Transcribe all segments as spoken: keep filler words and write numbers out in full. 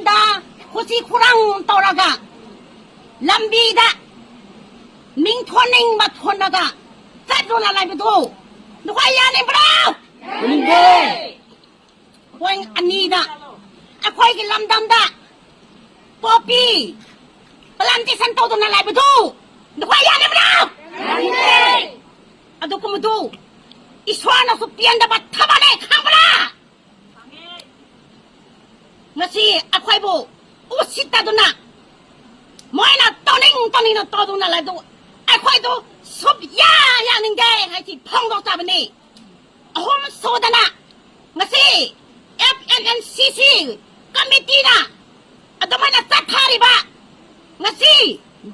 ꯗ ꯈꯨꯠꯁꯤ ꯈꯨꯔꯪ ꯇꯧꯔꯒ ꯂꯝꯕꯤꯗ ꯃꯤꯡ ꯊꯣꯟꯅꯤꯡꯕ ꯊꯣꯟꯂꯒ ꯆꯠꯇꯨꯅ ꯂꯩꯕꯗꯨ ꯅꯈꯣꯏ ꯌꯥꯅꯤꯡꯕ꯭ꯔꯣ? ꯌꯥꯅꯤꯡꯗꯦ꯫ Point ꯑꯅꯤꯗ ꯑꯩꯈꯣꯏꯒꯤ ꯂꯝꯗꯝꯗ poppy plantation ꯇꯧꯗꯨꯅ ꯂꯩꯕꯗꯨ ꯅꯈꯣꯏ ꯌꯥꯅꯤꯡꯕ꯭ꯔꯣ? ꯌꯥꯅꯤꯡꯗꯦ꯫ ꯑꯗꯨꯒꯨꯝꯕꯗꯨ ꯏꯁꯣꯔꯅꯁꯨ ꯄꯦꯟꯗꯕ ꯊꯕꯛꯅꯦ, ꯈꯪꯕ꯭ꯔꯥ? ꯉꯁꯤ ꯑꯩꯈꯣꯏꯕꯨ ꯎꯁꯤꯠꯇꯗꯨꯅ ꯃꯣꯏꯅ ꯇꯧꯅꯤꯡ ꯇꯧꯅꯤꯡꯅ ꯇꯧꯗꯨꯅ ꯂꯩꯗꯨ ꯑꯩꯈꯣꯏꯗꯨ ꯁꯨꯛꯌꯥ ꯌꯥꯅꯤꯡꯗꯦ ꯍꯥꯏꯁꯤ ꯐꯣꯡꯗꯣꯛꯆꯕꯅꯤ꯫ ꯑꯍꯨꯝ ꯁꯨꯗꯅ ꯉꯁꯤ F N N C C committeeꯅ ꯑꯗꯨꯃꯥꯏꯅ ꯆꯠꯊꯔꯤꯕ ꯉꯁꯤ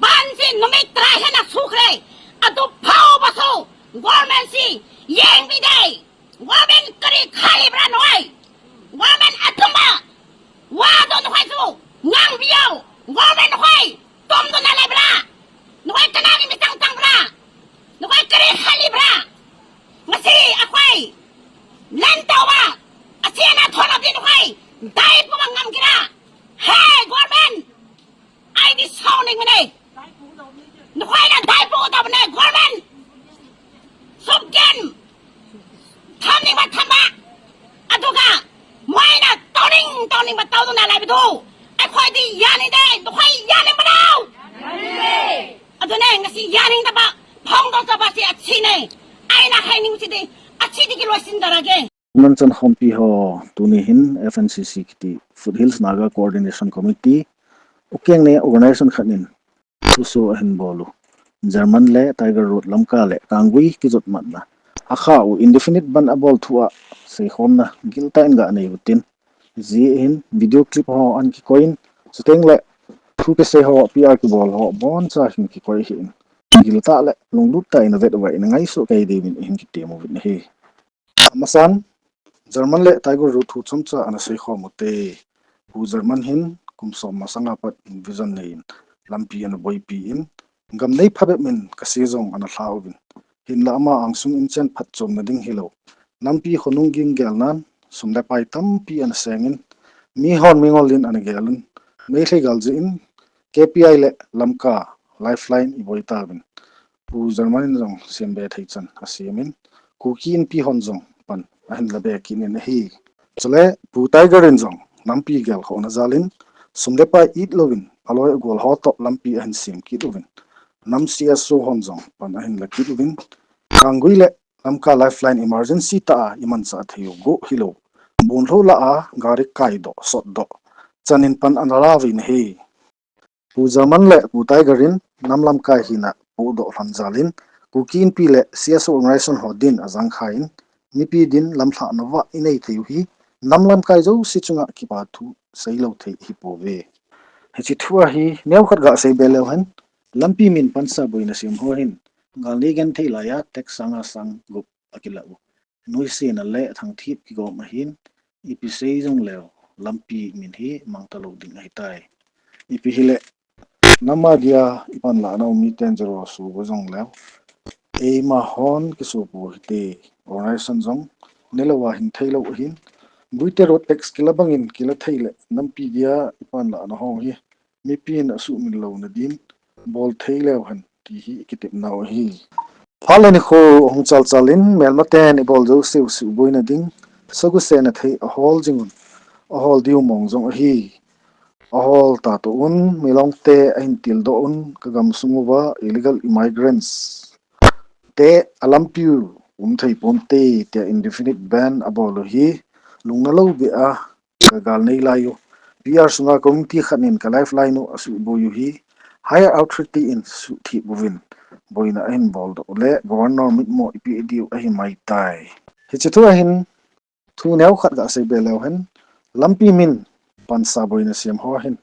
ꯕꯟꯁꯤ ꯅꯨꯃꯤꯠ ꯇꯔꯥ ꯍꯦꯟꯅ ꯁꯨꯈ꯭ꯔꯦ꯫ ꯑꯗꯨ ꯐꯥꯎꯕꯁꯨ governmentꯁꯤ ꯌꯦꯡꯕꯤꯗꯦ꯫ Government ꯀꯔꯤ ꯈꯜꯂꯤꯕ꯭ꯔꯥ ꯅꯣꯏ? Government ꯑꯆꯨꯝꯕ ꯋꯥꯗꯣ ꯅꯈꯣꯏꯁꯨ ꯉꯥꯡꯕꯤꯌꯣ꯫ Government ꯅꯈꯣꯏ ꯇꯨꯝꯗꯨꯅ ꯂꯩꯕ꯭ꯔꯥ? ꯅꯈꯣꯏ ꯀꯅꯥꯒꯤ ꯃꯤꯆꯪ ꯆꯪꯕ꯭ꯔꯥ? ꯅꯈꯣꯏ ꯀꯔꯤ ꯈꯜꯂꯤꯕ꯭ꯔꯥ? ꯉꯁꯤ ꯑꯩꯈꯣꯏ ꯂꯟ ꯇꯧꯕ ꯑꯁꯤ ꯑꯅꯥ ꯊꯣꯛꯂꯕꯗꯤ ꯅꯈꯣꯏ ꯗꯥꯏ ꯄꯨꯕ ꯉꯝꯒꯦꯔꯥ? ꯍꯦ government! ꯑꯩꯗꯤ ꯁꯥꯎꯅꯤꯡꯕꯅꯦ꯫ ꯅꯈꯣꯏꯅ ꯗꯥꯏ ꯄꯨꯒꯗꯕꯅꯦ, government꯫ ꯁꯨꯞꯀꯦꯟ ꯊꯝꯅꯤꯡꯕ ꯊꯝꯕ꯫ ꯑꯗꯨꯒ ꯃꯣꯏꯅ ꯇꯧꯅꯤꯡ ꯇꯧꯅꯤꯡꯕ ꯇꯧꯗꯨꯅ ꯂꯩꯕꯗꯨ ꯑꯩꯈꯣꯏꯗꯤ ꯌꯥꯅꯤꯡꯗꯦ꯫ ꯅꯈꯣꯏ ꯌꯥꯅꯤꯡꯕ꯭ꯔꯣ? ꯑꯗꯨꯅꯦ ꯉꯁꯤ ꯌꯥꯅꯤꯡꯗꯕ ꯐꯣꯡꯗꯣꯛꯆꯕꯁꯦ ꯑꯁꯤꯅꯦ꯫ ꯑꯩꯅ ꯍꯥꯏꯅꯤꯡꯕꯁꯤꯗꯤ ꯑꯁꯤꯗꯒꯤ ꯂꯣꯏꯁꯤꯟꯖꯔꯒꯦ꯫ Manchang Khompi ho, tuni hin F N C C kiti Foothills Naga Coordination Committee, ukeng ne organization khat in thuso ahin bol u. German le Tiger Road Lamka le Kanggui kijot matna, akha u indefinite bandh abol thu a seikhomna giltah in ga nei u tin, ji hin video clip ho an kikoi in, chuteng le thu kisei ho, P R kibol ho, boncha hin kikoi hi in, giltah le lunglut tah in avet uva in ngaisuh kei diuvin hin kitem uvin ahi. Amasan, German le Tiger Road thu chomcha ana seikhom u te. Pu German hin kum som masanga pat vision nei in, lampi ana boipi in, gam nei phabep in kase jong ana lha uvin. Hinla ama angsung in chen phatchomna ding hilou, nampi khonung ging gelnan, sum le pai tampi ana seng in, mihon mingol in ana gel un, Meitei gal jeh in, K P I le Lamka Lifeline iboi tauvin. Pu German in jong sembe thei chan asem in, Kuki Inpi hon jong pan ahin la be kit in ahi. Chule Pu Tiger in jong nampi gelkhohna jal in, sum le pai it louvin, aloi agol ho toh lampi ahin sem kit uvin, nam C S O hon jong pan ahin la kit uvin, Kanggui le Lamka Lifeline emergency tah a imanchah thei u gu hilou, bonlhoh lah a gari kaidoh, sotdoh, chan in pan ana la uvin ahi. Pu German le Pu Tiger in nam lamkai hina pohdoh lhon jal in, Kuki Inpi le C S O organization ho din ajangkha in, mipi din lamlhahna vah inei thei u hi, nam lamkai jouse chunga kipa thu seilou thei ahipouve. Hiche thu a hi neokhat ga seibe leu hen, lampi min pansa boina sem ho hin, gal nei genthei laiya tax sanga sang gup akilah u, noisena le thangthip kigom ahin, ipi sei jongleu lampi min hi mangtalou ding ahitai. Ipi hile, nam a dia ipan lahna u miten zero sugu jongleu, eima hon kiso pou hite, organization jong nelou a hing theilou ahin, Guite Road tax kila bangin kila thei le nampi dia ipan lahna ho hi mipin asuhmil louna din bol thei leu hen ti hi ikitepnau ahi. Phat le nikho ahung chalchal in melmaten ibol jouseu suhboina ding, sagusen athei ahol jingun, ahol diu mong jong ahi. Ahol tatoh un, milongte ahin tildoh un, kagam sung uva illegal immigrants te alampiu umthei ponte tia indefinite ban abol u hi, lungna lou beh a kagal nei lai u, P R sunga committee khat in ka lifeline u asuhboi u hi, higher authority in suhthip uvin, boina ahin boldoh u le Governor mitmo ipeh diu ahimaitai. Hiche thu ahin, thu neokhat ga seibe leu hen, lampi min pansa boina sem ho hin,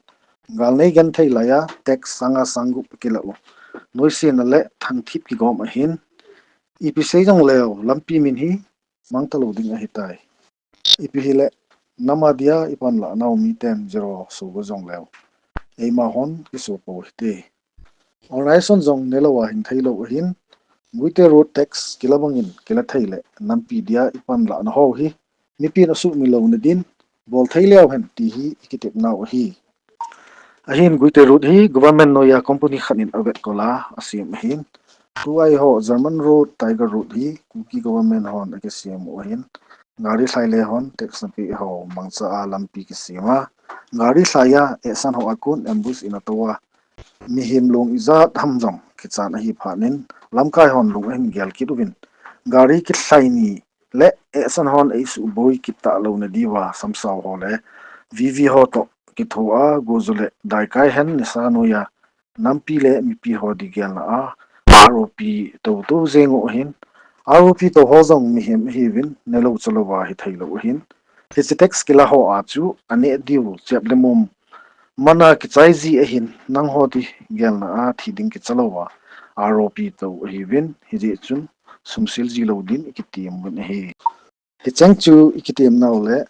gal nei genthei laiya tax sanga sang gup kilah u, noisena le thangthip kigom ahin, ipi sei jongleu lampi min hi mangtalou ding ahitai. Ipi hile, nam a dia ipan lahnau miten zero sugu jongleu, eima hon kiso pou hite. Organization jong nelou a hing theilou ahin, Guite Road tax kila bangin kila thei le nampi dia ipan lahna ho hi mipin asuhmil louna din bol thei leu hen ti hi i kitepnau ahi. Ahin Guite Road hi government noiya company khat in avet kol a asem ahin. Tua eiho German Road, Tiger Road hi Kuki government hon akisem u ahin. Gari lhai le hon tax napeh ho mangcha a lampi kisem a, gari lhai a ehsan ho a kon ambush in atou a, mihem long ijat ham jong kichan ahi phat in lamkai hon lung ahin gel kit uvin, gari kilhai ni le ehsan hon eisuboi kit talou na diuva samsao ho le V V ho toh kitho a, goju le daikai hen nisa noiya nampi le mipi ho ding gelna a R O P tou tou jeng u ahin. R O P tou ho jong mihem ahiuvin, nelou chalou a hithei lou ahin. Hiche tax kila ho a chu aneh diu chep le mum mana kichai ji ahin, nangho ding gelna a thi ding kicha lou a R O P tou ahiuvin, hijeh chun sum sil ji lou din i kitem uvin ahi. Hicheng chu i kitemnau le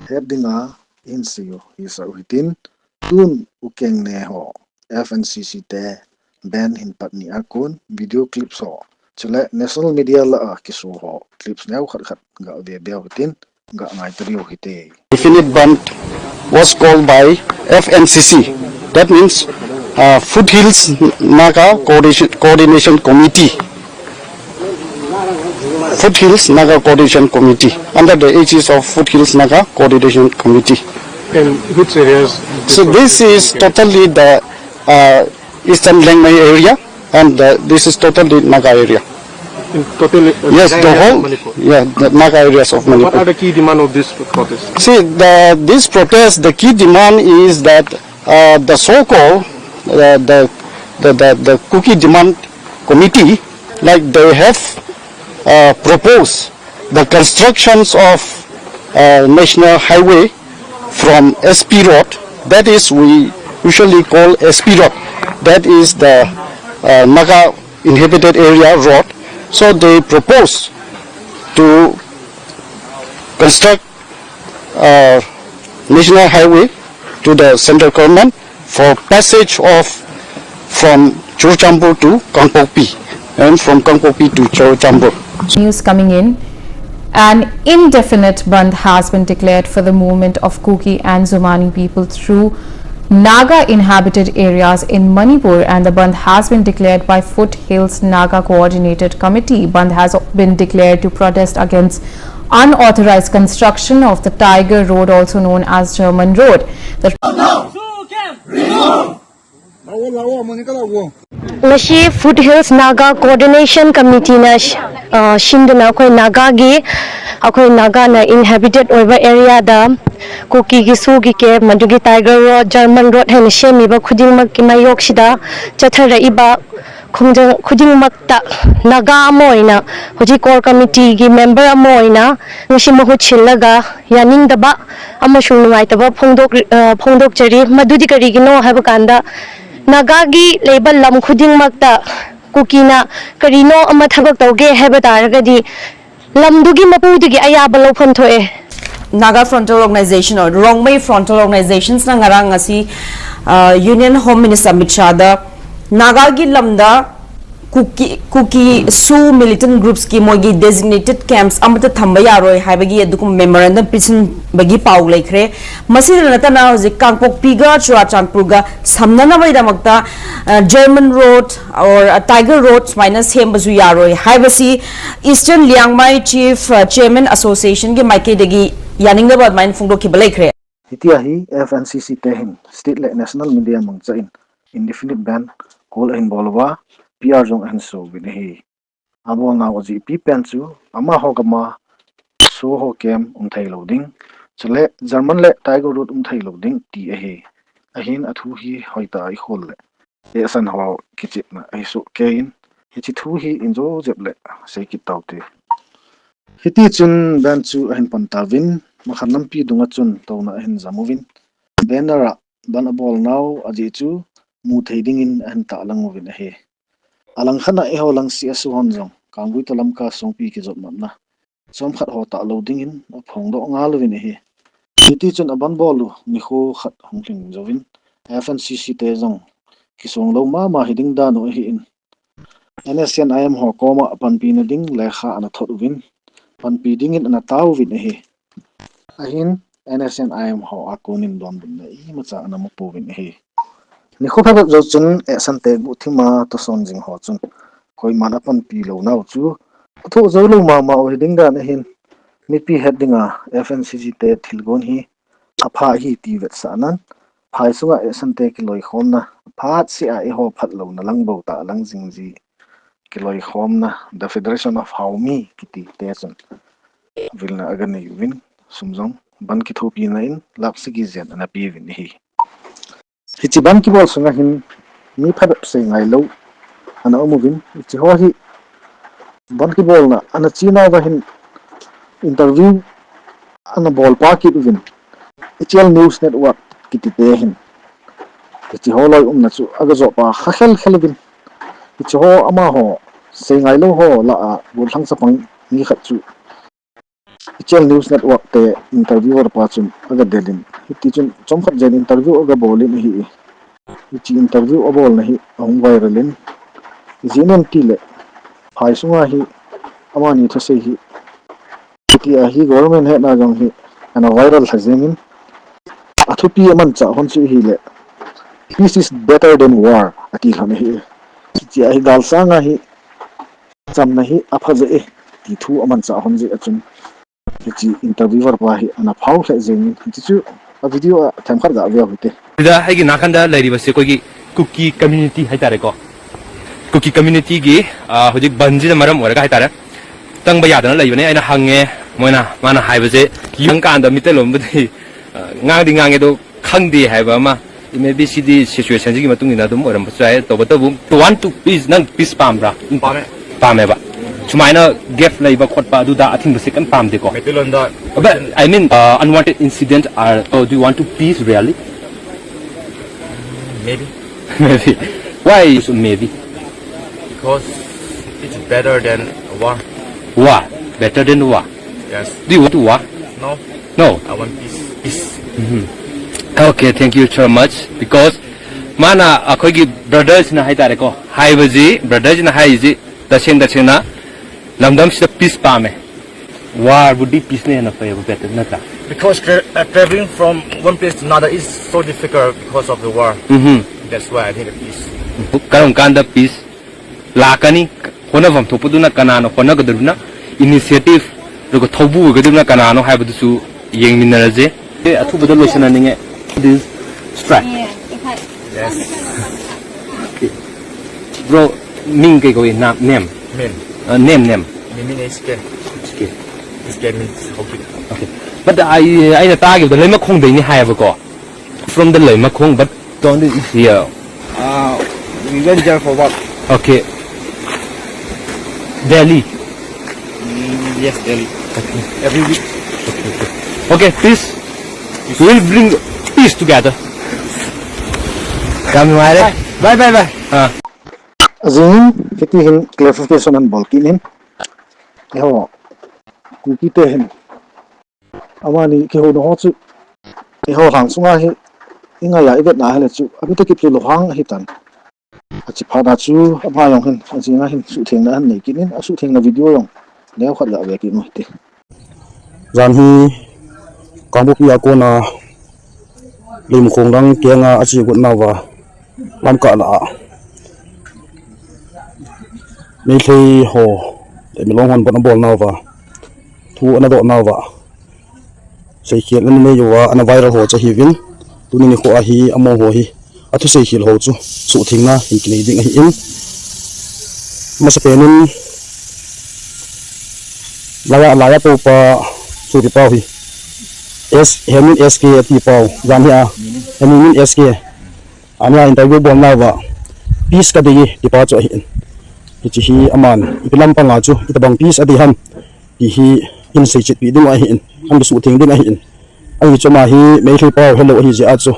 het dinga i hin sei u hisah u hitin, tun u keng ne ho F N C C te band hin pat ni a kon video clips ho, chule national media lah a kiso ho clips neo khat khat ga ve beu hitin, ga ngai ta diu hite. Definite bandh was called by F N C C. That means uh, Foothills Naga Coordination, Coordination Committee. Foothills Naga Coordination Committee, under the aegis of Foothills Naga Coordination Committee. In which areas? So this is totally the uh, Eastern Liangmai area, and uh, this is totally Naga area. In totally uh, yes, the whole Manipur. Yeah, the Naga areas of Manipur. What are the key demand of this protest? See, the this protest, the key demand is that uh, the so-called uh, the, the the the Kuki Demand Committee, like they have uh, proposed the constructions of uh, National Highway from S P Road, that is we usually call S P Road, that is the uh, Naga inhabited area road. So they propose to construct uh, National Highway to the central government for passage of from Churachandpur to Kangpokpi and from Kangpokpi to Churachandpur. News coming in. An indefinite bandh has been declared for the movement of Kuki and Zomani people through Naga inhabited areas in Manipur, and the bandh has been declared by Foothills Naga Coordinated Committee. Bandh has been declared to protest against unauthorized construction of the Tiger Road, also known as German Road. The Ngasi Foothills Naga Coordination Committee na uh, shinduna akhoi Naga gi akhoi Naga na inhabited oiba area da Kuki gi su gi ke madugi Tiger Road, German Road haina shemi ba khuding mak ki mayok shida chathara iba khuding mak ta Naga moina huji core committee gi member moina ngasi mahu chillaga yaning da ba amashung nungai ta ba phongdok uh, phongdok chari madudi kari gi no haiba kanda Naga gi leiba lam khuding mak ta Kuki na kari no ama thabak tau ge haiba ta raga di lam dugi mapu dugi aya ba lo phon tho e. Naga Frontal Organization or Rongmei Frontal Organizations na ngarang ngasi uh, Union Home Minister Amit Shah da Naga gi lamda Kuki, Kuki su militant groups ki moigi designated camps amata thamba yaroi haiba gi adukum memorandum pisin bagi pau leikre. Masi na tana hoji Kangpokpi ga Churachandpur ga samna na mai da makta uh, German Road or uh, Tiger Road minus hem bazu yaroi haiba si Eastern Liangmai Chief uh, Chairman Association gi maike dagi yaning da ba main phongdok ki ba leikre. Hitia hi F N C C te hin state le national media mangcha in indefinite bandh call ahin bol uva P R jong ahin so uvin ahi. Abolnau ajeh pi pen chu amaho gam a so ho camp um thei lou ding, chule German le Tiger Road um thei lou ding ti ahi. Ahin athu hi hoitah a i khol le ehsan ho kichepna ahi soh kei in, hiche thu hi in jo jep le sei kit tau te. Hiti chun bandh chu ahin pan tauvin, Makhan lampi dunga chun touna ahin jam uvin, banner a bandh abolnau ajeh chu mu thei dingin ahin tahlang uvin ahi. Alang khat a eiho lang C S O hon jong Kanggui toh Lamka songpi kijopmatna chomkhat ho talou dingin aphongdoh ngal uvin ahi. Hiti chun abandh bol u nikho khat hung lhing jouvin F N C C te jong kisong lou mama hiding dan u ahin, N S C N I M ho koma panpina ding lekha ana thot uvin, panpi dingin ana taovin ahi. Ahin N S C N I M ho a konin donbutna imacha ana mu pouvin ahi. Nikho phabep jou chun ehsan te guhthima tohson jing ho chun koiman apanpi lou nau chu athoh jou lou mama u hiding dan ahin, mipi het dinga F N C G te thilgon hi apha ahi ti vetsahnan, phai sunga ehsan te kiloikhomna phatseh a eiho phatlouna lang bou tah lang jing ji kiloikhomna The Federation of Haomi kiti te chun vilna aga nei uvin, sum jong ban kithopina in lakh sagi jen ana peuvin ahi. Hiche ban kibol sunga hin mi phabep seingailou ana um uvin, hiche ho hi ban kibolna ana chenauva hin interview ana bolpa kit uvin, H L News Network kiti te hin hiche ho loi umna chu aga jopa kha khel khel uvin, hiche ho amaho seingailou ho lah a gollhang chapang mi khat chu H L News Network te interviewer pa chun aga delin, hiti chun chomkhat jen interview aga bolin ahi. Hiche interview abolna hi ahung viral in, ijeh inem itile phai sunga hi amani thusei hi, hitia hi government hetna jong hi ana viral lha jengin, athupi amanchah hon chu ahile, "Peace is better than war," ati lhon ahi. Hitia hi gal sanga hi chamna hi apha jeh e ti thu amanchah hon jeh a chun hiche interviewer pa hi ana phao lheh jengin, hiche chu a video a themkhat ga veu hite. ꯁꯤꯗ ꯑꯩꯒꯤ ꯅꯥꯀꯟꯗ ꯂꯩꯔꯤꯕꯁꯤ ꯑꯩꯈꯣꯏꯒꯤ cookie community ꯍꯥꯏꯇꯥꯔꯦꯀꯣ꯫ ꯀꯨꯀꯤ ꯀꯝꯃ꯭ꯌꯨꯅꯤꯇꯤꯒꯤ, ꯑ, ꯍꯧꯖꯤꯛ ꯕꯟꯁꯤꯅ ꯃꯔꯝ ꯑꯣꯏꯔꯒ ꯍꯥꯏꯇꯥꯔꯦ, ꯆꯪꯕ ꯌꯥꯗꯅ ꯂꯩꯕꯅꯦ꯫ ꯑꯩꯅ ꯍꯪꯉꯦ, ꯃꯣꯏꯅ, ꯃꯥꯅ ꯍꯥꯏꯕꯁꯦ ꯌꯦꯡꯀꯥꯟꯗ ꯃꯤꯇꯩꯂꯣꯟꯕꯨꯗꯤ, ꯑ, ꯉꯥꯡꯗꯤ ꯉꯥꯡꯉꯦ, ꯑꯗꯣ ꯈꯪꯗꯦ ꯍꯥꯏꯕ ꯑꯃ, maybe ꯁꯤꯗꯤ ꯁꯤꯆꯨꯋꯦꯁꯟꯁꯤꯒꯤ ꯃꯇꯨꯡ ꯏꯟꯅ ꯑꯗꯨꯝ ꯑꯣꯏꯔꯝꯕꯁꯨ ꯌꯥꯏ꯫ ꯇꯧꯕꯇꯕꯨ, you want to peace, ꯅꯪ ꯄꯤꯁ ꯄꯥꯝꯕ꯭ꯔꯥ? ꯄꯥꯝꯃꯦ꯫ ꯄꯥꯝꯃꯦꯕ꯫ ꯁꯨꯃꯥꯏꯅ ꯒꯦꯞ ꯂꯩꯕ ꯈꯣꯠꯄ ꯑꯗꯨꯗ ꯑꯊꯤꯡꯕꯁꯦ ꯀꯩꯝ ꯄꯥꯝꯗꯦꯀꯣ꯫ ꯃꯩꯇꯩꯂꯣꯟꯗ But, I mean, uh, unwanted incident are, oh, do you want to peace really? Maybe. Maybe. Why is maybe? Because it's better than war. War. Better than war. Yes. Do you want to war? No. No. I want peace. Peace. Mhm. Okay, thank you so much. Because ꯃꯥꯅ ꯑꯩꯈꯣꯏꯒꯤ ꯕ꯭ꯔꯗꯔꯁꯤꯅ ꯍꯥꯏꯇꯥꯔꯦꯀꯣ, ꯍꯥꯏꯕꯁꯤ, ꯕ꯭ꯔꯗꯔꯁꯤꯅ ꯍꯥꯏꯔꯤꯁꯤ ꯇꯁꯦꯡ ꯇꯁꯦꯡꯅ ꯂꯝꯗꯝꯁꯤꯗ ꯄꯤꯁ ꯄꯥꯝꯃꯦ꯫ War ꯕꯨꯗꯤ ꯄꯤꯁꯅ ꯍꯦꯟꯅ ꯐꯩꯌꯦꯕ, ꯕꯦꯇꯔ ꯅꯠꯇ꯭ꯔꯥ? Because tra-, uh, traveling from one place to another is so difficult because of the war. Mhm. That's why I need a peace. ꯀꯔꯝ ꯀꯥꯟꯗ ꯄꯤꯁ ꯂꯥꯛꯀꯅꯤ? ꯍꯣꯠꯅꯐꯝ ꯊꯣꯛꯄꯗꯨꯅ ꯀꯅꯥꯅ ꯍꯣꯠꯅꯒꯗꯧꯔꯤꯕꯅ? ꯏꯅꯤꯁꯤꯌꯦꯇꯤꯚ, ꯑꯗꯨꯒ ꯊꯧꯕꯨ ꯑꯣꯏꯒꯗꯧꯔꯤꯕꯅ ꯀꯅꯥꯅꯣ ꯍꯥꯏꯕꯗꯨꯁꯨ ꯌꯦꯡꯃꯤꯟꯅꯔꯁꯦ꯫ ꯑꯦ, ꯑꯊꯨꯕꯗ ꯂꯣꯏꯁꯤꯟꯍꯟꯅꯤꯡꯉꯦ꯫ This strike. Yes. Okay. Bro, ꯃꯤꯡ ꯀꯩ ꯀꯧꯏ? ꯅꯥꯝ, name? ꯃꯤꯡ? ꯑ, name, name. ꯃꯤꯡ, ꯃꯤꯡ S K. S K. S K means ꯍꯧꯖꯤꯛ꯫ Okay. But ꯑꯩ, ꯑꯩꯅ ꯇꯥꯈꯤꯕꯗ ꯂꯩꯃꯈꯣꯡꯗꯩꯅꯤ ꯍꯥꯏꯌꯦꯕꯀꯣ꯫ From the ꯂꯩꯃꯈꯣꯡ, but don't is here. Uh, we went there for work. Okay. Daily. Mm, yes, daily. Okay. Every week. Okay, okay. Okay, peace. Peace. We will bring peace together. ꯌꯥꯝ ꯅꯨꯡꯉꯥꯏꯔꯦ꯫ Bye, bye, bye. Ah. Ajing in, hiti hin clarification ahin bol kit in. Eiho, Kuki te hin, amani kihouna ho chu, eiho lhang sunga hi, ingai a ivetna hile chu, abite kiplou lou hang ahitan. Achi phat a chu, ama jong hin, ajing a hin, suhthengna ahin nei kit in, asuhthengna video jong, neokhat ga ve kit u hite. Jan hi, Kangpokpi a kona, Leimakhong lang kenga ache got nauva, Lamka lah a, Meitei ho, Teimilong hon bon abol nauva, thu ana doh nauva, seikhel ana nei uva, ana viral ho chu ahiuvin, tuni nikho a hi, amaho hi, athusei khel ho chu, suhthengna hin kinei ding ahin. Masapen in, laiya, laiya poupa, sopi pau hi, S, Hemin S K ati pau, jan hi a, Hemin S K. Ania interview bol nauva, peace kadei e, ti pa chu ahin. Hiche hi aman, ipi lampanga chu, itobang peace adei ham, ti hi, hin seichetpi ding ahin, hin suhtheng ding ahin. Ahi chu ama hi, Meitei pau helou ahi jeh a chu.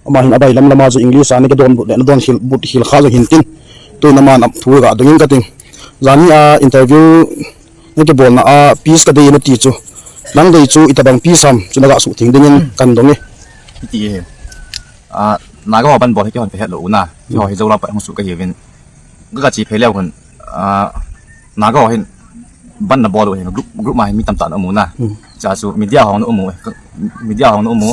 Ama hin abailam lama chu English a ana kidonbut le, ana donkhel, butkhel kha jong hintin. Tun aman thu ga dongin kating. Jan hi a interview, nakibolna a peace kadei nati chu. Nang dei chu itobang peace ham, chu naga suhtheng dingin kan dong e. Hiti hi. A, Naga ho ban bol hi keihon kahet lou u na. Keiho hi Zolai pa hung suh kahiuvin. Ka, kache phei leu hun, a, Naga ho hin ban nabol u hin group, group ma hin mi tamtah ana um u na. Hmm. Cha chu media hong na um u, media hong na um u.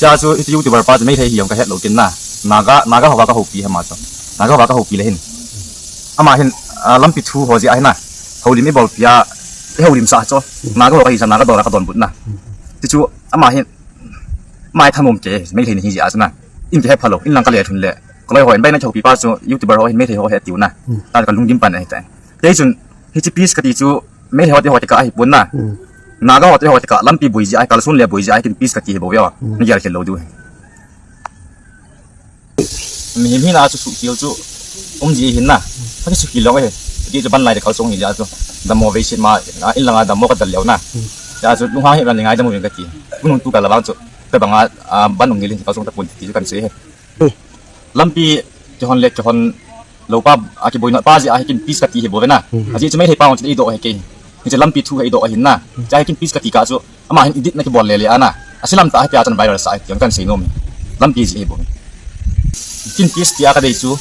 Cha chu iti YouTuber pa chu Meitei hi jong ka het lou tin na. Naga, Naga ho va ka houpi hama chu. Naga ho va ka houpi le hin. Ama hin, ah, lampi thu ho jeh a hin na. Houlim i bolpi a, i houlim sa chu. Naga ho ka hi sa Naga dol a ka donbut na. Ti chu ama hin, mai thanom ke, Meitei ni hi jeh a chu na. In ke he phalo, in lang ka le thun le. Ka loi ho in bai na houpi pa chu, YouTuber ho hin Meitei ho he tiu na. Ta ka lunggim pan ahi ta. Kei chun, hichi peace ka ti chu, Meitei ho te ho te ka ahi pon na. Naga ho te ho te ka lampi boi jeh a, kalson le boi jeh a, kin peace ka ti hi bou ve o. Na gel khel lou diu hi. Mihem hina chu suhkhel chu um ji hin na. Ka kisuhkhel lou e. Ti chu ban lai de kalsong hi ja chu. Dammo vei sit ma, a, in langa dammo ka dal leu na. Ja chu lunghang hi ran ngai dam u vin ka ti. Kunung tu ka la vang chu. Ka banga, a, ban ung nil hin kalsong ta pon ti chu kan sei he. Lampi kihon le kihon lou pa, a, kiboina pa jeh a hi kin peace ka ti hi bou ve na. A jeh chu Meitei pa hung chu i doh he kei. Hiche lampi thu hi i doh ahin na. Cha hi kin peace ka ti ka chu. Ama hin edit na kibol le le a na. Aselam ta hi tia chan viral sa hi tia kan sei nom. Lampi jeh hi bou. Kin peace tia ka dei chu,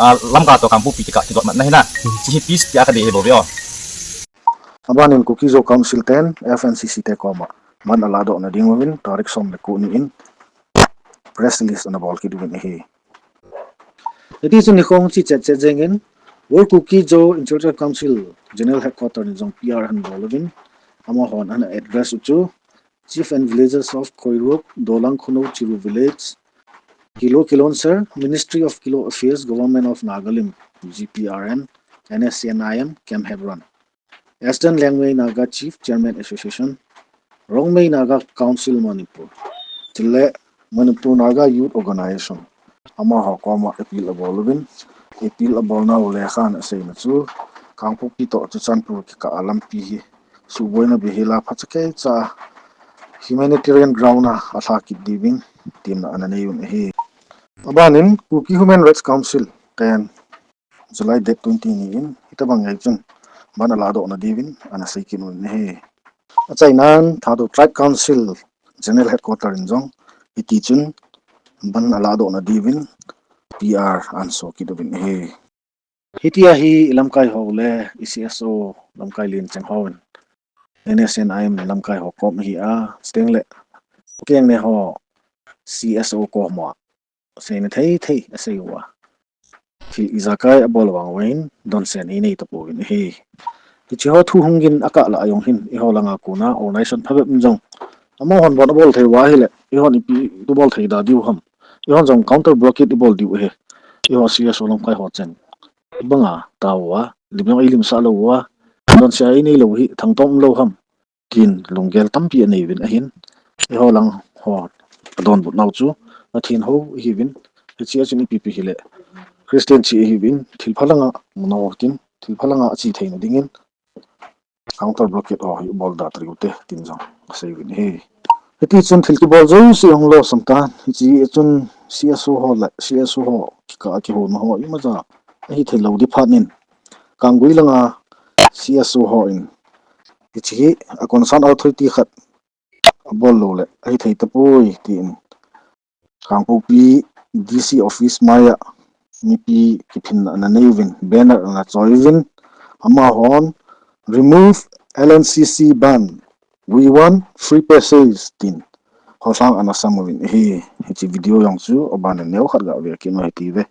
ah, Lamka to Kangpokpi tia kidot mat na hi na. Chi hi peace tia ka dei hi bou ve o. Aban in Kuki Zo Council ten F N C C te koma ban aladoh na ding uvin tarik som le ko ni in press release ana bol kit uvin ahi. Hiti chun nikho hung che chet chet jeng in, World Kuki Zo Intellectual Council General Headquarter in jong P R ahin bol uvin, amahon ana address u chu, Chief and Villagers of Khoiruk, Dolang Khunou Chiru Village, Kilo Kilonser, Ministry of Kilo Affairs, Government of Nagalim, G P R N, N S C N I M, Camp Hebron. Eastern Liangmai Naga Chief Chairman Association, Rongmei Naga Council Manipur, chule Manipur Naga Youth Organization, amaho koma appeal abol uvin, appeal abolnau lekhan aseina chu, Kangpokpi to Churachandpur kikah a lampi hi, suhboina bihela phacha keicha humanitarian ground a alha kit diuvin, tina ana nei un ahi. Aban in Kuki Human Rights Council ten July date twenty ni in, hitabang ngai chun ban aladoh na diuvin ana sei kit un ahi. Achainan Thadou Tribe Council General Headquarter in jong hiti chun ban aladoh na diuvin P R ahin so kit uvin ahi. Hitia hi i lamkai ho le i C S O lamkai len cheng hon N S C N I M lamkai ho kom hi a, chuteng le Ukeng ne ho C S O kom a seina thei thei asei uva, thil ijakai abol vang uvin donsen inei tapouvin ahi. Hiche ho thu hung gin akah lah a jong hin, eiho langa kona organization phabep in jong, amahon bon abol thei uva ahile, eihon ipi thu bol thei da diu ham. Eihon jong counter blockade ibol diu ahi. Eiho C S O lamkai ho cheng banga tao uva, lim jong eilimsah lou uva, donse a inei lou hi thangtom lou ham. Tin lunggel tampi anei uvin ahin, eiho lang ho adonbut nau chu Pathen hou ihiuvin, hiche a chun ipi pi hile Christian che ihiuvin, thil phalanga mu nau tin, thil phalanga ache theina dingin counter blockade ho hi bol da tariu te, tin jong asei uvin ahi. Hiti chun thil kibol jouse hung losam tan, hiche a chun C S O ho le C S O ho kikah a kihouna ho imacha ahi thei lou di phat in, Kanggui langa C S O hon hiche hi a concern authority khat abol lou le ahi thei tapoi tin Kangpokpi D C office maiya mipi kiphinna ana nei uvin, banner ana choi uvin, amahon "Remove L N C C ban, we want free passage," tin holhang ana sam uvin ahi. Hiche video jong chu aban in neo khat ga ve kit u hite.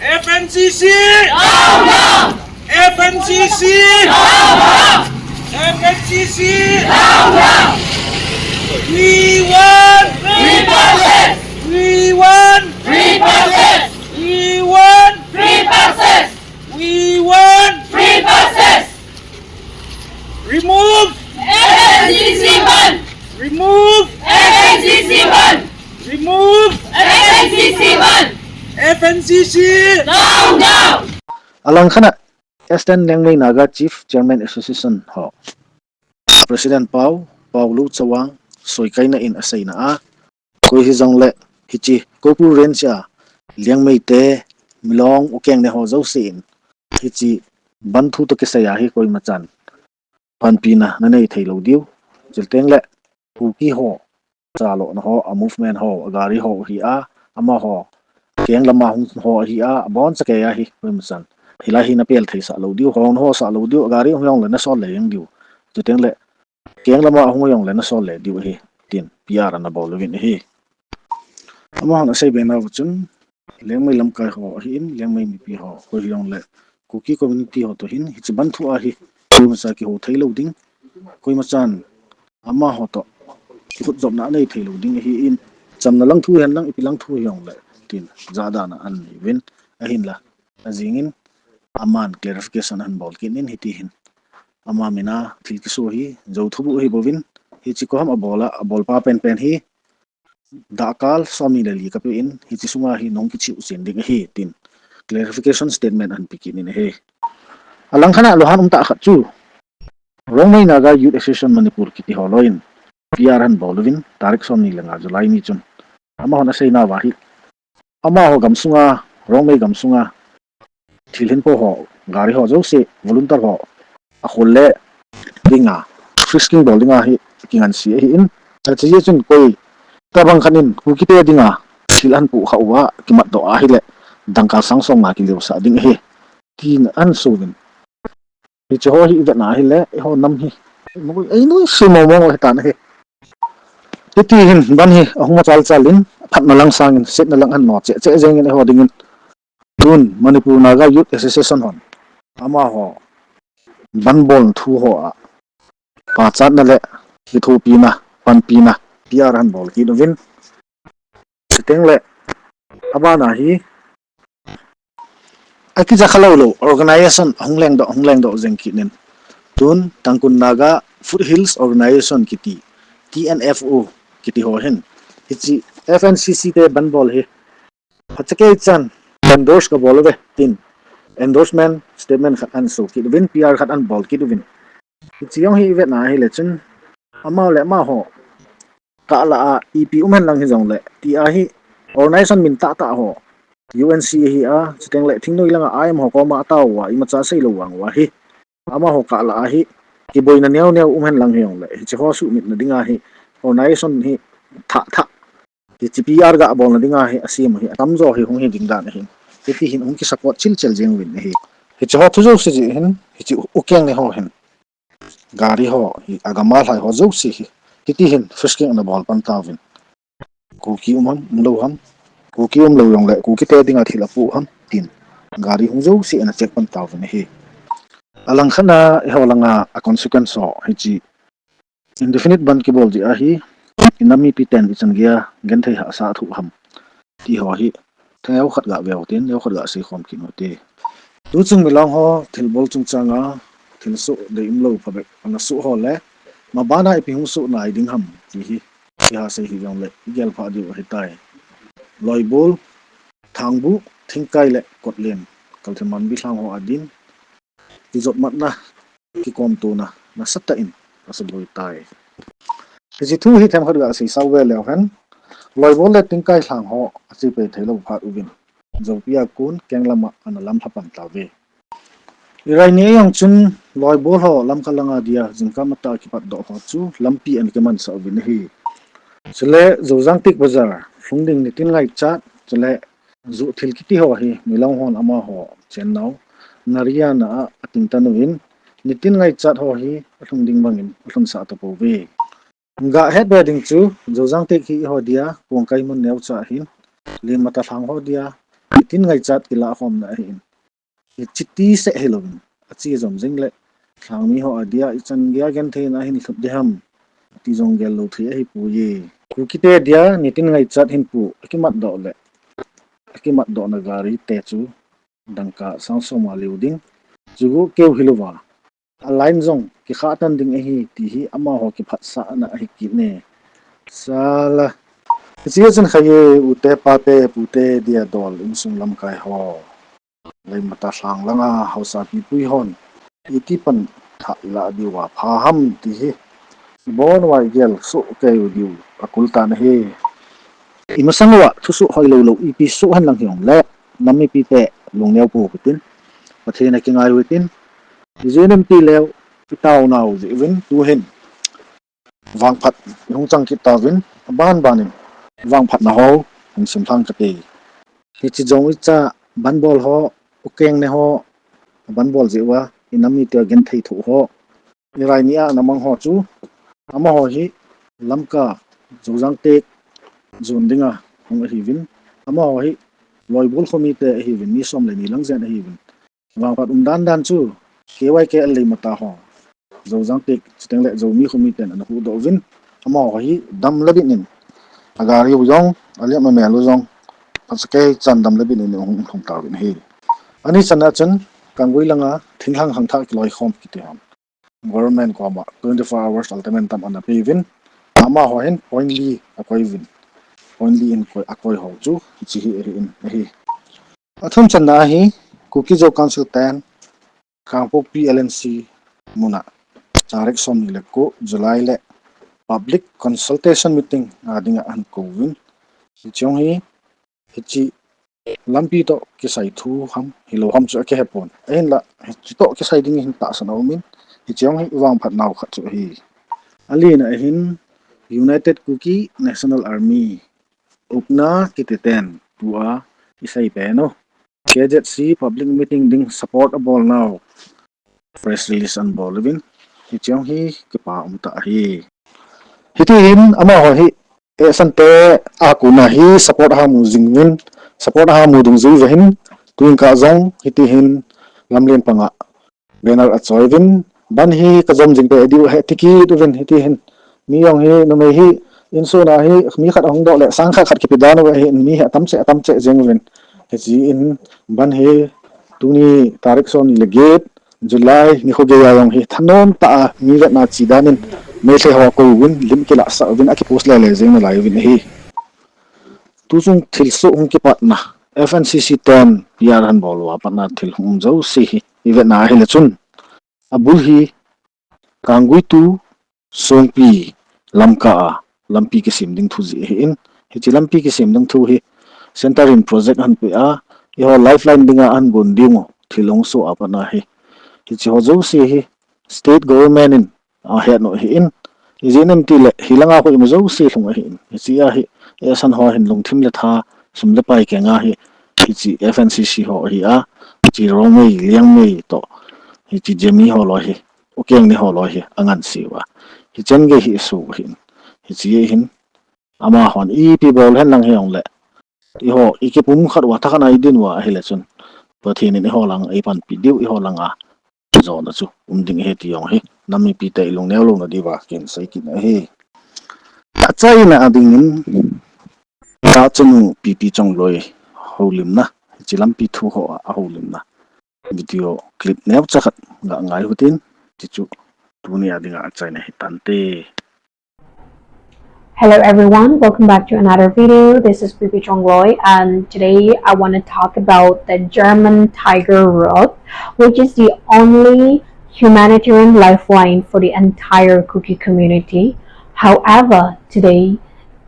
F N C C! Down, down! F N C C! Down, down! F N C C! Down, down! We want free passage! We want free passage! We want free passage! We want free passage! Remove F N C C ban! Remove F N C C ban! Remove F N C C ban! F N C C! Down, down! Alang khat a Eastern Liangmai Naga Chief Chairman Association ho President Pau, Paulu Chawang, soikaina in aseina a, koi hijongle hiche Koupur Range a Liangmai te, Milong, Ukeng ne ho jouse in hiche ban thu toh kisai a hi koima chan panpina nanei thei lou diu. Chuteng le Kuki ho chalona ho, a movement ho, a gari ho hi a, amaho keng lama hung ho hi a, abon chakei a hi koima chan hilai hi napel thei sah lou diu, hong ho sah lou diu, a gari hung jong le nasol le jeng diu. Chuteng le Keng lama ahung jongle nasol le diu ahi, tin P R ana bol uvin ahi. Amahon asei be nauva chun, Liangmai lamkai ho ahin, Liangmai mipi ho, koi hijongle Kuki community ho toh hin hiche bandh thu ahi, koimacha kihou thei lou ding, koimachan amaho toh kikhutjopna anei thei lou ding ahin, chamna lang thu hen lang, ipi lang thu hijongle, tin jahdan a anei uvin, ahinla ajingin aman clarification ahin bol kit in, hiti hin ama mina thil kiso hi jou thubuh ahi bouvin, hiche koi ham abol a, abolpa penpen hi dahkal somni le li kape in, hiche sunga hi nahung kichih u chen ding ahi, tin clarification statement ahin pe kit in ahi. Alangkhat a lunghang umtah khat chu Rongmei Naga Youth Association Manipur kiti ho loi in P R ahin bol uvin, tarik somni le nga July ni chun. Amahon asei nauva hi, amaho gamsunga, Rongmei gamsunga thil hinpo ho, gari ho jouse, volunteer ho akhol le dinga frisking bol dinga hi kingansei ahin, hiche jeh chun koi tabang khat in Kukite dinga thil ahin pohkha uva kimatdoh ahile, dangka sang som nga kileosah ding ahi, tin ahin sei uvin. Hiche ho hi ivet na ahile, eiho nam hi einoi, einoi se mong mong u ahitan ahi. Hiti hin bandh hi ahung machal chal in, phatna lang sangin setna lang ahin no cheh cheh jengin eiho dingin. Tun Manipur Naga Youth Association hon amaho bandh bol thu ho a pachatna le kithopina, panpina P R ahin bol kit uvin. Chuteng le abana hi akija kha lou lou organization ahung lengdoh, ahung lengdoh jeng kit in. Tun Tangkhul Naga Foothills Organization kiti, T N F O kiti ho hin, hiche F N C C te bandh bol hi phatecha kichan endorse kabol uve, tin endorsement statement khat ahin so kit uvin, P R khat ahin bol kit uvin. Hiche jong hi ivet na ahile chun, amaho le amaho kahlah a ipi um hen lang hijongle, tia hi organization min tahtah ho, U N C ahi a, chuteng le thingnoi langa I M ho koma atao uva, imacha seilou vang uva hi, amaho kahlah a hi kiboina neo neo um hen lang hijongle, hiche ho suhmitna dinga hi organization hi thah thah, hiche P R ga bolna dinga hi asem u hi atamjo hi hung hi ding dan ahin, hiti hin hung kisupport chil chel jeng uvin ahi. Hiche ho thu jouse jeh hin, hiche u, ukeng ne ho hin gari ho hi agam a lhai ho jouse hi, hiti hin frisking ana bol pan tauvin. Kuki um ham, umlou ham, Kuki umlou jongle Kukite dinga thil apoh ham, tin gari hung jouse ana check pan tauvin ahi. Alangkhat a eiho langa a consequence ho hiche indefinite bandh kibol jeh ahi, inam mipi ten ichan geiya genthei hahsa athoh ham, ti ho hi thei neokhat ga veu tin, neokhat ga seikhom kit u hite. Tuchung milong ho thilbol chungchanga thilsoh deium lou phabep ana soh ho le, mabana ipi hung soh nai ding ham ti hi, iha sei hijongle igel phah diu ahitai. Loibol, Thangbuh, Thingkai le Kotlen, Kalthe Manbi lhang ho adin kijopmatna, kikomtona nasatah in asuboi tai. Hiche thu hi themkhat ga seisau ve leu hen, Loibol le Thingkai lhang ho achepai theilou phat uvin, Joupi a kon keng lama ana lamlha pan tauve. Irai ni a jong chun Loibol ho Lamka langa dia jingkah matah kipatdoh ho chu lampi ana kimansah uvin ahi. Chule Joujangtik Bazar lhung ding nitin ngaichat, chule joh thil kiti ho hi milong hon amaho chennau Nariana a atingtan uvin, nitin ngaichat ho hi alhung ding bangin alhunsah tapouve. Ga het be ding chu, Joujangtik hi eiho dia kongkai mun neocha ahin, Limata lhang ho dia nitin ngaichat kilah khomna ahin, hiche ti seh hilouvin, ache jom jing le lhangmi ho adia ichan geiya genthei na ahin lhut ding ham ti jong gel lou thei ahipoi. Kukite dia nitin ngaichat hinpo akimatdoh le, akimatdohna gari te chu dangka sang som a lhung ding, chuguh keu hilouva, a line jong kikhah tan ding ahi ti hi amaho kiphatsahna ahi kit ne. Sala. Hiche chun khai e, ute pate pute dia dol insung lamkai ho, Limata lhang langa haosa pipui hon iti pan thah ilah diuva pha ham ti hi ibon uva igel soh kei u diu akul tan ahi. Imasang uva thusoh hoilou lou ipi soh hen lang hijongle, nam mipite lungneo pou hitin, Pathen a kingai u hitin, ijeh inem tileu itaonau jeh uvin tuhin vangphat ihung chang kit tauvin, aban banin vangphatna ho hung simlhang kate. Hiche jong icha bandh bol ho, ukeng ne ho, bandh bol jeh uva inam mite genthei thoh ho, irai ni a namang ho chu Amaho hi Lamka Zojang Tek zon dinga hung ahiuvin, amaho hi Loibol khomi te ahiuvin, mi som le ni lang jen ahiuvin. Vangphat umdan dan chu K Y K L lei mata ho, Zojang Tek chuteng le Zomi khomi ten ana huhdoh uvin, amaho hi dam le bin in, agari u jong, aliam amel u jong, phatsakei chan dam le bin in hung lhung tauvin ahi. Ani channa chun Kanggui langa thinglhang hangthah kiloikhom kiti hon government koma twenty four hours ultimatum ana peuvin, amaho hin point li akoiuvin, point li in koi, akoi ho chu hiche hi ahin ahi. Athum channa hi Kuki-Zo Council ten Kangpokpi L N C muna tarik som ni le ko July le public consultation meeting a dinga ahin kouvin, hiche jong hi hiche lampi toh kisai thu ham hilou ham chu akihepon. Ahinla hiche toh kisai ding hin tahsan aumin, hiche jong hi vangphat nau khat chu ahi. Alina ahin United Kuki National Army, UKNA kiti ten tua isei pen u K Z C public meeting ding support abol nau press release anabol uvin, hiche jong hi kipa umtah ahi. Hiti hin amaho hi esan te akona hi support amu jing uvin, support amu dungjui uva hin tuin kah jong hiti hin lamlen panga banner achoiuvin, ban hi kajom jing te diu ahi ati kit uvin, hiti hin mi jong hi numei hi insung a hi mi khat ahung doh le sang khat khat kipe dan uva hin mi hi atam cheh atam cheh jeng uvin. Hiche in ban hi tuni tarik som ni le get July nikho geiya jong hi thanom tah a mi vetna che dan in Meitei ho akouvin lim kilahsah uvin akipost lele jeng nalai uvin ahi. Tuchung thilsoh hung kipatna, F N C C ten P R ahin bol uva patna thil hung um jouse hi ivetna ahile chun, abul hi Kanggui to Songpi lamkah a lampi kisem ding thu jeh ahin, hiche lampi kisem ding thu hi centre in project ahin pe a, eiho lifeline dinga ahin gon diu thil hung soh a patna hi, hiche ho jouse hi state government in ahet u ahin, ijeh inem itile hilanga khu ima jouse lhung ahin, hiche a hi esan ho hin lungthim le tha, sum le pai kenga hi, hiche F N C C ho ahi a, hiche Rongmei, Liangmei toh hiche Zeme ho loi hi, Ukeng ni ho loi hi anganseuva, hichan gei hi isu ahin, hiche ahin amahon ipi bol henlang hijongle, eiho ikipumkhat uva thakhat a idin uva ahile chun Pathen in eiho lang eipanpi diu, eiho langa jona chu um ding ahi ti jong hi nam mipite ilungneo louna diuva kahin sei kit ahi. Achaina a dingin Tachanu P P Chongloi houlimna, hiche lampi thu ho a ahoulimna video clip neocha khat ga ngai uhitin, tichu tuni a dinga achaina hitante. Hello everyone, welcome back to another video. This is P P Chongloi, and today I want to talk about the German Tiger Road, which is the only humanitarian lifeline for the entire Kuki community. However, today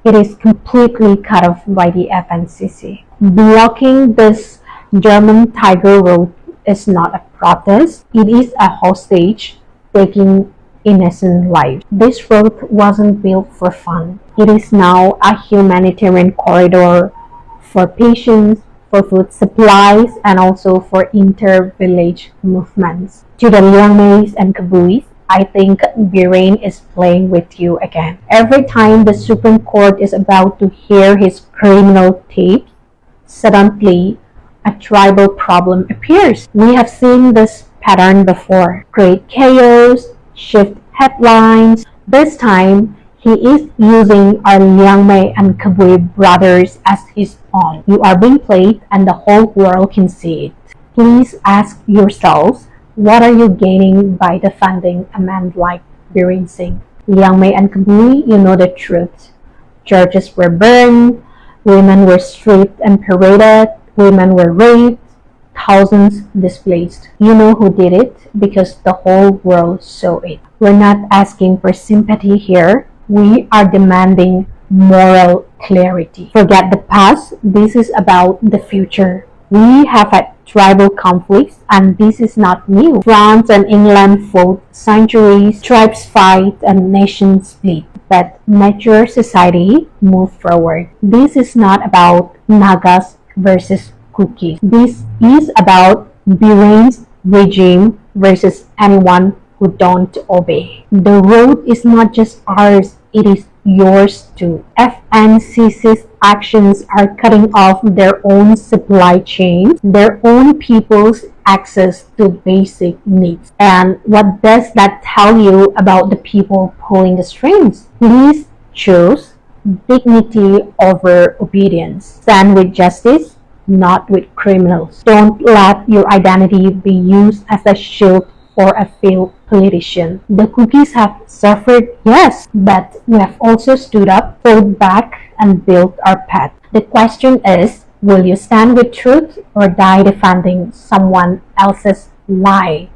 it is completely cut off by the F N C C. Blocking this German Tiger Road is not a protest, it is a hostage taking innocent life. This road wasn't built for fun. It is now a humanitarian corridor for patients, for food supplies, and also for inter-village movements. To the Liangmeis and Kabuis, I think Biren is playing with you again. Every time the Supreme Court is about to hear his criminal tapes, suddenly a tribal problem appears. We have seen this pattern before. Create chaos, shift headlines. This time, he is using our Liangmei and Kabui brothers as his pawn. You are being played and the whole world can see it. Please ask yourselves, what are you gaining by defending a man like Biren Singh? Liangmei and Kabui, you know the truth. Churches were burned, women were stripped and paraded, women were raped, thousands displaced. You know who did it because the whole world saw it. We're not asking for sympathy here. We are demanding moral clarity. Forget the past. This is about the future. We have had tribal conflicts, and this is not new. France and England fought centuries, tribes fight, and nations split. But mature society move forward. This is not about Nagas versus Kuki. This is about Biren's regime versus anyone who don't obey. The road is not just ours, it is yours too. F N C C's actions are cutting off their own supply chains, their own people's access to basic needs. And what does that tell you about the people pulling the strings? Please choose dignity over obedience. Stand with justice, not with criminals. Don't let your identity be used as a shield for a failed politician. The Kukis have suffered, yes, but we have also stood up, fought back, and built our path. The question is, will you stand with truth or die defending someone else's lie?